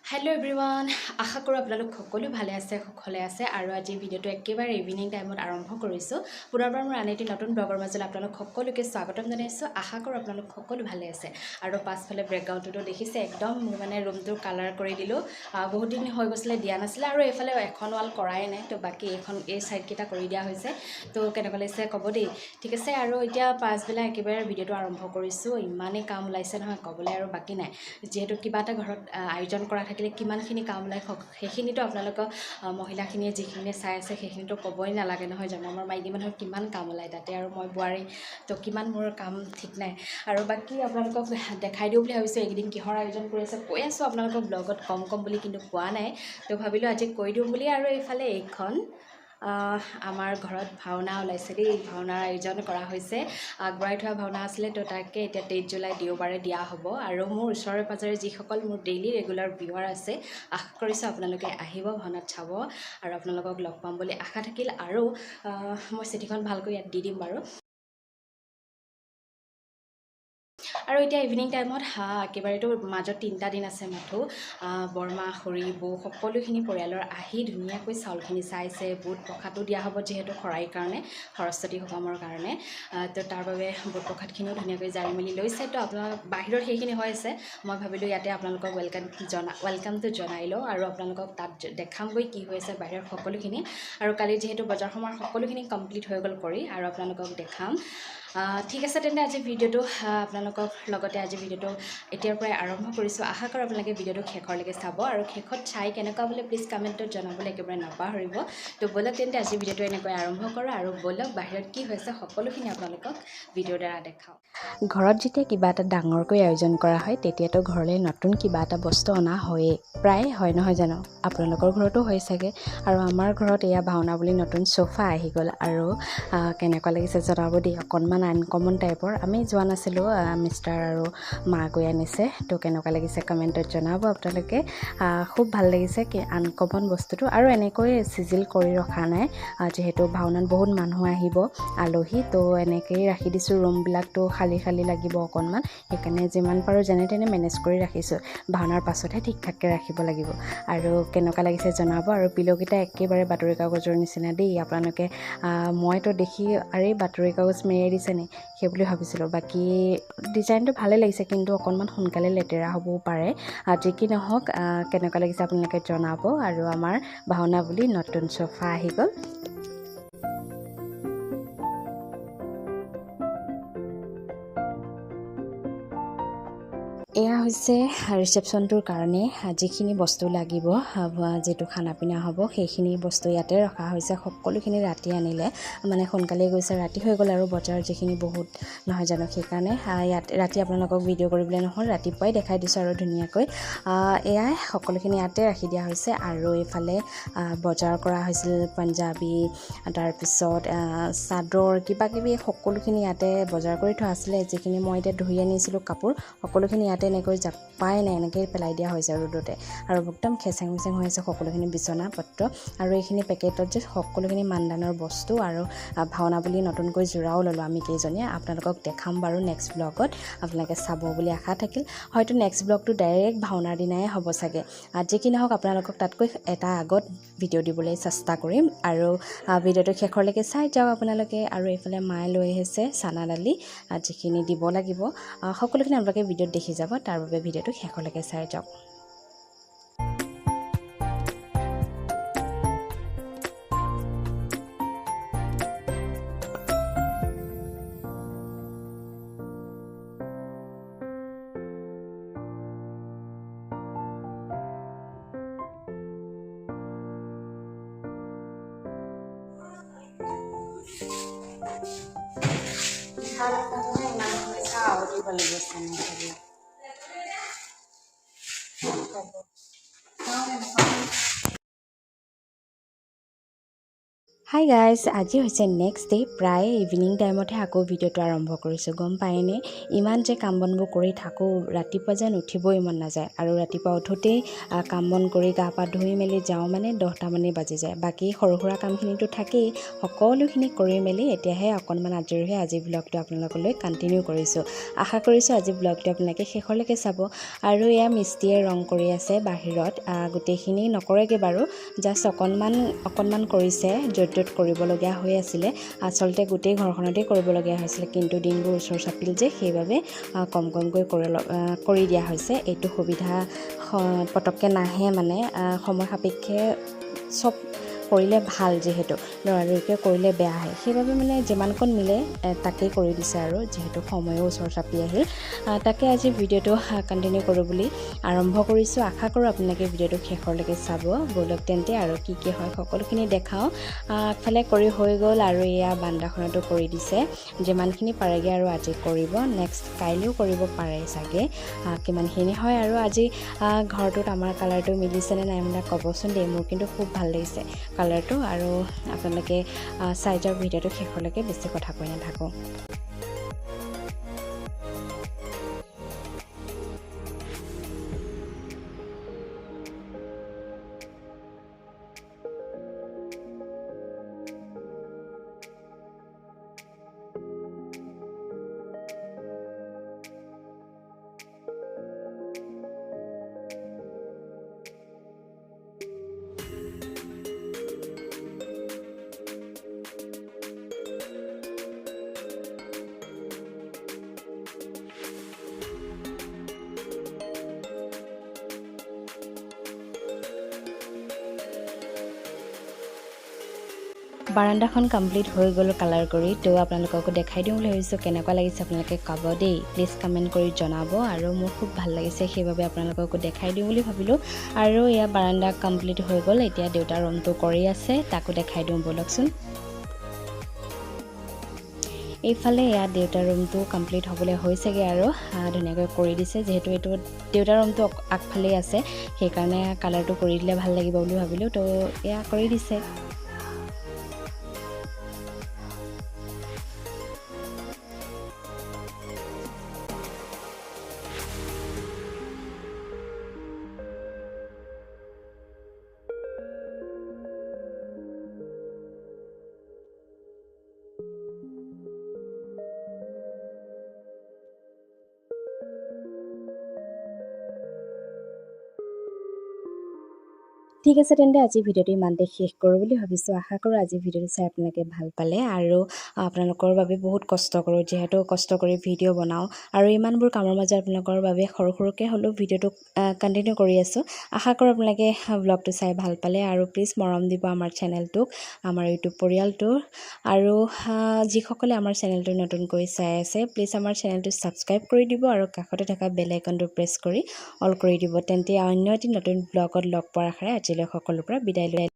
Hello' everyone, আশা কৰোঁ আপোনালোক সকলো ভালে আছে, সুখলে আছে। আৰু আজি ভিডিঅ'টো একেবাৰে ইভিনিং টাইমত আৰম্ভ কৰিছোঁ। পুনৰবাৰ মোৰ আন এটি নতুন ব্লগৰ মাজলৈ আপোনালোক সকলোকে স্বাগতম জনাইছোঁ। আশা কৰোঁ আপোনালোক সকলো ভালে আছে। আৰু পাছফালে বেকগ্ৰাউণ্ডটোতো দেখিছে, একদম মোৰ মানে ৰুমটোৰ কালাৰ কৰি দিলোঁ। বহুত দিন হৈ গৈছিলে দিয়া নাছিলে, আৰু এইফালে এখন ৱাল কৰাই নাই, তো বাকী এইখন এই ছাইডকেইটা কৰি দিয়া হৈছে। তো কেনেকুৱা লাগিছে ক'ব দেই, ঠিক আছে। আৰু এতিয়া পাছবেলা একেবাৰে ভিডিঅ'টো আৰম্ভ কৰিছোঁ। ইমানেই কাম ওলাইছে নহয়, ক'বলৈ আৰু বাকী নাই। যিহেতু কিবা এটা ঘৰত আয়োজন কৰা থাকিলে কিমানখিনি কাম ওলায় সেইখিনিতো আপোনালোকৰ মহিলাখিনিয়ে যিখিনিয়ে চাই আছে সেইখিনিতো ক'বই নালাগে নহয় জানো। আমাৰ মাইকী মানুহৰ কিমান কাম ওলায়, তাতে আৰু মই বোৱাৰী, তো কিমান মোৰ কাম ঠিক নাই। আৰু বাকী আপোনালোকক দেখাই দিওঁ বুলি ভাবিছোঁ এইকেইদিন কিহৰ আয়োজন কৰি আছে। কৈ আছোঁ আপোনালোকক ব্লগত কম কম বুলি, কিন্তু কোৱা নাই, তো ভাবিলোঁ আজি কৈ দিওঁ বুলি। আৰু এইফালে এইখন আমাৰ ঘৰত ভাওনা ওলাইছে দেই, ভাওনাৰ আয়োজন কৰা হৈছে। আগবঢ়াই থোৱা ভাওনা আছিলে, তো তাকে এতিয়া 23 জুলাই দেওবাৰে দিয়া হ'ব। আৰু মোৰ ওচৰে পাঁজৰে যিসকল মোৰ ডেইলি ৰেগুলাৰ ভিউৱাৰ আছে, আশা কৰিছোঁ আপোনালোকে আহিব, ভাওনাত চাব, আৰু আপোনালোকক লগ পাম বুলি আশা থাকিল। আৰু মই চিঠিখন ভালকৈ ইয়াত দি দিম বাৰু। আৰু এতিয়া ইভিনিং টাইমত একেবাৰেতো মাজত 3টা দিন আছে মাথো। বৰমা, খুৰী, বৌ সকলোখিনি পৰিয়ালৰ আহি ধুনীয়াকৈ চাউলখিনি চাইছে। বুট প্ৰসাদো দিয়া হ'ব, যিহেতু শৰাইৰ কাৰণে, সৰস্বতী সকামৰ কাৰণে, তো তাৰ বাবে বুট প্ৰসাদখিনিও ধুনীয়াকৈ জাৰি মেলি লৈছে। তো আপোনালোক বাহিৰত সেইখিনি হৈ আছে, মই ভাবিলোঁ ইয়াতে আপোনালোকক ৱেলকামটো জনাই লওঁ আৰু আপোনালোকক তাত দেখামগৈ কি হৈ আছে বাহিৰত সকলোখিনি। আৰু কালি যিহেতু বজাৰ সমাৰ সকলোখিনি কমপ্লিট হৈ গ'ল কৰি, আৰু আপোনালোকক দেখাম। ঠিক আছে তেন্তে, আজি ভিডিঅ'টো আপোনালোকক লগতে আজি ভিডিঅ'টো এতিয়াৰ পৰাই আৰম্ভ কৰিছোঁ। আশা কৰোঁ আপোনালোকে ভিডিঅ'টো শেষৰলৈকে চাব, আৰু শেষত চাই কেনেকুৱা বোলে প্লিজ কমেণ্টত জনাবলৈ একেবাৰে নাপাহৰিব। তো ব'লক তেন্তে আজি ভিডিঅ'টো এনেকৈ আৰম্ভ কৰোঁ, আৰু ব'লক বাহিৰত কি হৈছে সকলোখিনি আপোনালোকক ভিডিঅ'ৰ দ্বাৰা দেখাওঁ। ঘৰত যেতিয়া কিবা এটা ডাঙৰকৈ আয়োজন কৰা হয়, তেতিয়াতো ঘৰলৈ নতুন কিবা এটা বস্তু অনা হয়েই, প্ৰায় হয় নহয় জানো? আপোনালোকৰ ঘৰতো হয় চাগে। আৰু আমাৰ ঘৰত এয়া ভাওনা বুলি নতুন চোফা আহি গ'ল। আৰু কেনেকুৱা লাগিছে জনাব দেই। অকণমান আনকমন টাইপৰ, আমি যোৱা নাছিলোঁ, মিষ্টাৰ আৰু মা গৈ আনিছে। তো কেনেকুৱা লাগিছে কমেণ্টত জনাব আপোনালোকে। খুব ভাল লাগিছে কি আনকমন বস্তুটো। আৰু এনেকৈ চিজিল কৰি ৰখা নাই, যিহেতু ভাওনাত বহুত মানুহ আহিব, আলহী, তো এনেকৈয়ে ৰাখি দিছোঁ। ৰুমবিলাকতো খালী খালী লাগিব অকণমান, সেইকাৰণে যিমান পাৰোঁ যেনে তেনে মেনেজ কৰি ৰাখিছোঁ। ভাওনাৰ পাছতহে ঠিক ঠাককৈ ৰাখিব লাগিব। আৰু কেনেকুৱা লাগিছে জনাব। আৰু পিল'কেইটা একেবাৰে বাতৰি কাগজৰ নিচিনা দেই। আপোনালোকে মইতো দেখি আৰে বাতৰি কাগজ মেৰিয়াই দিছে নি সেই বুলি ভাবিছিলোঁ। বাকী ডিজাইনটো ভালেই লাগিছে, কিন্তু অকণমান সোনকালে লেতেৰা হ'বও পাৰে। যি কি নহওক, কেনেকুৱা লাগিছে আপোনালোকে জনাব। আৰু আমাৰ ভাওনা বুলি নতুন চোফা আহি গ'ল। এয়া হৈছে ৰিচেপশ্যনটোৰ কাৰণে যিখিনি বস্তু লাগিব, যিটো খানা পিনা হ'ব সেইখিনি বস্তু ইয়াতে ৰখা হৈছে। সকলোখিনি ৰাতি আনিলে, মানে সোনকালেই গৈছে, ৰাতি হৈ গ'ল। আৰু বজাৰ যিখিনি বহুত নহয় জানো, সেইকাৰণে ইয়াত ৰাতি আপোনালোকক ভিডিঅ' কৰিবলৈ নহ'ল, ৰাতিপুৱাই দেখাই দিছোঁ আৰু ধুনীয়াকৈ। এয়াই সকলোখিনি ইয়াতে ৰাখি দিয়া হৈছে। আৰু এইফালে বজাৰ কৰা হৈছিল পাঞ্জাবী, তাৰপিছত চাদৰ, কিবা কিবি সকলোখিনি ইয়াতে বজাৰ কৰি থোৱা আছিলে। যিখিনি মই এতিয়া ধুই আনিছিলোঁ কাপোৰ, সকলোখিনি ইয়াতে এনেকৈ জাপাই নাই, এনেকৈ পেলাই দিয়া হৈছে ৰ'দতে। আৰু একদম খেচেং মেচেং হৈ আছে সকলোখিনি বিচনা পত্ৰ। আৰু এইখিনি পেকেটত যে সকলোখিনি মানদানৰ বস্তু। আৰু ভাওনা বুলি নতুনকৈ যোৰাও ল'লোঁ আমি কেইজনীয়ে। আপোনালোকক দেখাম বাৰু নেক্সট ব্লগত, আপোনালোকে চাব বুলি আশা থাকিল। হয়তো নেক্সট ব্লগটো ডাইৰেক্ট ভাওনাৰ দিনাই হ'ব চাগে। যি কি নহওক, আপোনালোকক তাতকৈ এটা আগত ভিডিঅ' দিবলৈ চেষ্টা কৰিম। আৰু ভিডিঅ'টো শেষৰলৈকে চাই যাওক আপোনালোকে। আৰু এইফালে মায়ে লৈ আহিছে চানা দালি, যিখিনি দিব লাগিব, সকলোখিনি আপোনালোকে ভিডিঅ'ত দেখি যাব, তাৰ বাবে ভিডিঅ'টো শেষলৈকে চাই যাওক। হাই গাইজ, আজি হৈছে নেক্সট ডে। প্ৰায় ইভিনিং টাইমতহে আকৌ ভিডিঅ'টো আৰম্ভ কৰিছোঁ, গম পায়নে? ইমান যে কাম বনবোৰ কৰি থাকোঁ, ৰাতিপুৱা যেন উঠিবই মন নাযায়। আৰু ৰাতিপুৱা উঠোঁতেই কাম বন কৰি গা পা ধুই মেলি যাওঁ মানে 10টামানেই বাজি যায়। বাকী সৰু সুৰা কামখিনিতো থাকেই, সকলোখিনি কৰি মেলি এতিয়াহে অকণমান আজৰি হৈ আজি ব্লগটো আপোনালোকলৈ কণ্টিনিউ কৰিছোঁ। আশা কৰিছোঁ আজি ব্লগটো আপোনালোকে শেষলৈকে চাব। আৰু এয়া মিস্ত্ৰীয়ে ৰং কৰি আছে বাহিৰত, গোটেইখিনি নকৰেগৈ বাৰু, জাষ্ট অকণমান অকণমান কৰিছে, য'ত য'ত কৰিবলগীয়া হৈ আছিলে। আচলতে গোটেই ঘৰখনতেই কৰিবলগীয়া হৈছিলে, কিন্তু দিনবোৰ ওচৰ চাপিল যে সেইবাবে কম কমকৈ কৰি দিয়া হৈছে। এইটো সুবিধা পটককৈ নাহে, মানে সময় সাপেক্ষে চব কৰিলে ভাল, যিহেতু লৰালৰিকৈ কৰিলে বেয়া হয়, সেইবাবে মানে যিমানকণ মিলে তাকেই কৰি দিছে। আৰু যিহেতু সময়ো ওচৰ চাপি আহিল, তাকে আজি ভিডিঅ'টো কণ্টিনিউ কৰোঁ বুলি আৰম্ভ কৰিছোঁ। আশা কৰোঁ আপোনালোকে ভিডিঅ'টো শেষৰলৈকে চাব। ব'লক তেন্তে আৰু কি কি হয় সকলোখিনি দেখাওঁ। আগফালে কৰি হৈ গ'ল আৰু এয়া বান্দাখনতো কৰি দিছে, যিমানখিনি পাৰেগৈ আৰু আজি কৰিব, নেক্সট কাইলৈও কৰিব পাৰে চাগে, কিমানখিনি হয়। আৰু আজি ঘৰটোত আমাৰ কালাৰটো মিলিছেনে নাই মানে ক'বচোন দেই, মোৰ কিন্তু খুব ভাল লাগিছে কালাৰটো। আৰু আপোনালোকে চাই যাওক ভিডিঅ'টো শেষলৈকে, বেছি কথা কৈ নাথাকোঁ। বাৰাণ্ডাখন কমপ্লিট হৈ গ'ল কালাৰ কৰি, তো আপোনালোককো দেখাই দিওঁ বুলি ভাবিছোঁ। কেনেকুৱা লাগিছে আপোনালোকে ক'ব দেই, প্লিজ কমেণ্ট কৰি জনাব। আৰু মোৰ খুব ভাল লাগিছে, সেইবাবে আপোনালোককো দেখাই দিওঁ বুলি ভাবিলোঁ। আৰু এয়া বাৰাণ্ডা কমপ্লিট হৈ গ'ল, এতিয়া দেউতাৰ ৰুমটো কৰি আছে, তাকো দেখাই দিওঁ ব'লকচোন। এইফালে এয়া দেউতাৰ ৰুমটো কমপ্লিট হ'বলৈ হৈছেগৈ আৰু ধুনীয়াকৈ কৰি দিছে। যিহেতু এইটো দেউতাৰ ৰুমটো আগফালেই আছে, সেইকাৰণে কালাৰটো কৰি দিলে ভাল লাগিব বুলি ভাবিলোঁ, তো এয়া কৰি দিছে। ঠিক আছে তেন্তে আজি ভিডিঅ'টো ইমানতে শেষ কৰোঁ বুলি ভাবিছোঁ। আশা কৰোঁ আজি ভিডিঅ'টো চাই আপোনালোকে ভাল পালে। আৰু আপোনালোকৰ বাবে বহুত কষ্ট কৰোঁ, যিহেতু কষ্ট কৰি ভিডিঅ' বনাওঁ আৰু ইমানবোৰ কামৰ মাজত আপোনালোকৰ বাবে সৰু সৰুকৈ হ'লেও ভিডিঅ'টো কণ্টিনিউ কৰি আছোঁ। আশা কৰোঁ আপোনালোকে ব্লগটো চাই ভাল পালে আৰু প্লিজ মৰম দিব আমাৰ চেনেলটোক, আমাৰ ইউটিউব পৰিয়ালটো। আৰু যিসকলে আমাৰ চেনেলটো নতুনকৈ চাই আছে, প্লিজ আমাৰ চেনেলটো ছাবস্ক্ৰাইব কৰি দিব আৰু কাষতে থকা বেল আইকনটো প্ৰেছ কৰি অল কৰি দিব। তেন্তে অন্য এটি নতুন ব্লগত লগ পোৱাৰ আশাৰে আজিলৈ সকলোৰ পৰা বিদায় লৈ